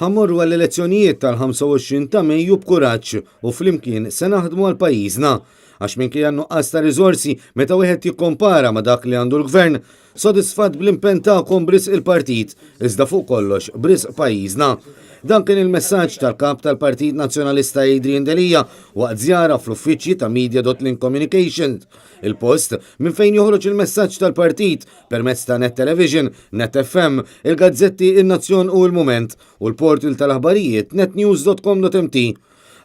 Ħa mmorru għall-elezzjonijiet tal-25 ta' Mejju b'kuraġġ u flimkien se naħdmu għal pajjiżna. Għax minkejja n-nuqqas ta' riżorsi meta wieħed jikkompara ma' dak li għandu l-Gvern, sodisfatt bl-impenn tagħkom b'risq il-partit, iżda fuq kollox b'risq pajjiżna. Dan kien il-messaġġ tal-Kap tal-Partit Nazzjonalista Adrian Delia waqt żjara fl-uffiċċji ta' Media.Link Communications, il-post minn fejn joħroġ il-messaġġ tal-partit permezz ta' Net Television, Net FM, il-gazzetti In-Nazzjon u Il-Mument u l-portal tal-aħbarijiet netnews.com.mt.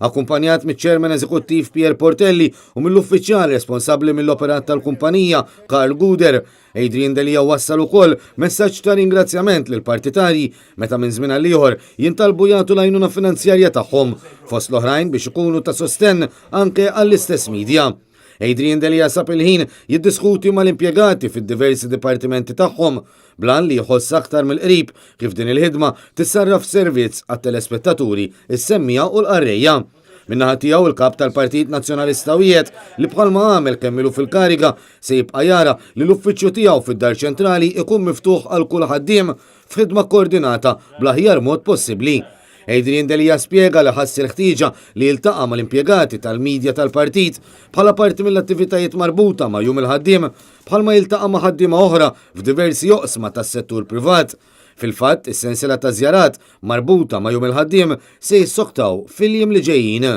Akkumpanjat miċ-Chairman Eżekuttiv Pierre Portelli u mill-uffiċjal responsabbli mill-operat tal-kumpanija Karl Guder, Adrian Delia wassal ukoll messaġġ ta' ringrazzjament lill-partitarji meta minn żmien għal ieħor jintalbu jagħtu l-għajnuna finanzjarja tagħhom, fost l-oħrajn biex ikunu ta' sostenn anke għall-istess media. Adrian Delia sab il-ħin jiddiskuti mal-impjegati fid-diversi dipartimenti tagħhom bl-għan li jħoss aktar mill-qrib kif din il-ħidma tissarraf f'servizz għat-telespettaturi, is-semmiegħa u l-qarrejja. Min-naħa tiegħu il-Kap tal-Partit Nazzjonalista wiegħed li bħalma għamel kemm ilu fil-kariga se jibqa' jara li l-uffiċċju tiegħu fid-Dar Ċentrali ikun miftuħ għal kull ħaddiem f'ħidma koordinata bl-aħjar mod possibbli. Adrian Delia spjega li ħass il-ħtieġa li jiltaqa' mal-impjegati tal-media tal-partit bħala parti mill-attivitajiet marbuta ma' Jum il-Ħaddiem bħalma jiltaqa' ma' ħaddiema oħra f'diversi oqsma tas-settur privat. Fil-fatt, is-sensiela ta' żjarat marbuta ma' Jum il-Ħaddiem se jissoktaw fil-jiem li ġejjin.